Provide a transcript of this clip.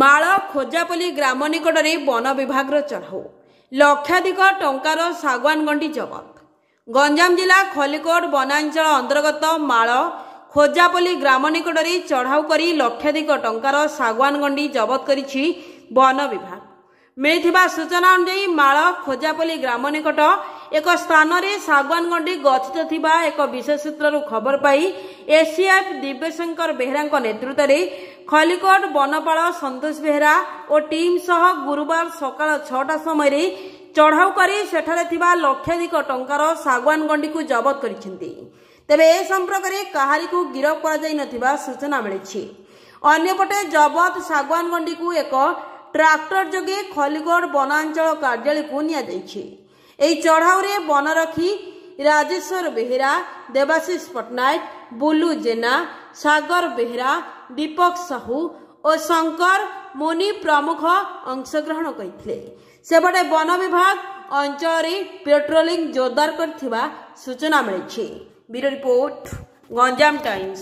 ମାଳ ଖୋଜାପଲ୍ଲୀ ଗ୍ରାମ ନିକଟରେ ବନ ବିଭାଗର ଚଢ଼ାଉ, ଲକ୍ଷାଧିକ ଟଙ୍କାର ଶାଗୁଆନ ଗଣ୍ଡି ଜବତ। ଗଞ୍ଜାମ ଜିଲ୍ଲା ଖଲିକୋଟ ବନାଞ୍ଚଳ ଅନ୍ତର୍ଗତ ମାଳ ଖୋଜାପଲ୍ଲୀ ଗ୍ରାମ ନିକଟରେ ଚଢ଼ାଉ କରି ଲକ୍ଷାଧିକ ଟଙ୍କାର ଶାଗୁଆନ ଗଣ୍ଡି ଜବତ କରିଛି ବନ ବିଭାଗ। ମିଳିଥିବା ସୂଚନା ଅନୁଯାୟୀ, ମାଳ ଖୋଜାପଲ୍ଲୀ ଗ୍ରାମ ନିକଟ ଏକ ସ୍ଥାନରେ ଶାଗୁଆନ ଗଣ୍ଡି ଗଚ୍ଛିତ ଥିବା ଏକ ବିଶେଷ ସୂତ୍ରରୁ ଖବର ପାଇ ଏସିଏଫ୍ ଦିବ୍ୟଶଙ୍କର ବେହେରାଙ୍କ ନେତୃତ୍ୱରେ ଖଲିକୋଟ ବନପାଳ ସନ୍ତୋଷ ବେହେରା ଓ ଟିମ୍ ସହ ଗୁରୁବାର ସକାଳ 6ଟା ସମୟରେ ଚଢ଼ାଉ କରି ସେଠାରେ ଥିବା ଲକ୍ଷାଧିକ ଟଙ୍କାର ଶାଗୁଆନ ଗଣ୍ଡିକୁ ଜବତ କରିଛନ୍ତି। ତେବେ ଏ ସମ୍ପର୍କରେ କାହାରିକୁ ଗିରଫ କରାଯାଇନଥିବା ସୂଚନା ମିଳିଛି। ଅନ୍ୟପଟେ ଜବତ ଶାଗୁଆନ ଗଣ୍ଡିକୁ ଏକ ଟ୍ରାକ୍ଟର ଯୋଗେ ଖଲିକୋଟ ବନାଞ୍ଚଳ କାର୍ଯ୍ୟାଳୟକୁ ନିଆଯାଇଛି। ଏହି ଚଢ଼ାଉରେ ବନରକ୍ଷୀ ରାଜେଶ୍ୱର ବେହେରା, ଦେବାଶିଷ ପଟ୍ଟନାୟକ, ବୁଲୁ ଜେନା, ସାଗର ବେହେରା, ଦୀପକ ସାହୁ ଓ ଶଙ୍କର ମୁନି ପ୍ରମୁଖ ଅଂଶଗ୍ରହଣ କରିଥିଲେ। ସେପଟେ ବନ ବିଭାଗ ଅଞ୍ଚଳରେ ପେଟ୍ରୋଲିଂ ଜୋରଦାର କରିଥିବା ସୂଚନା ମିଳିଛି। Bureau report, Ganjam Times.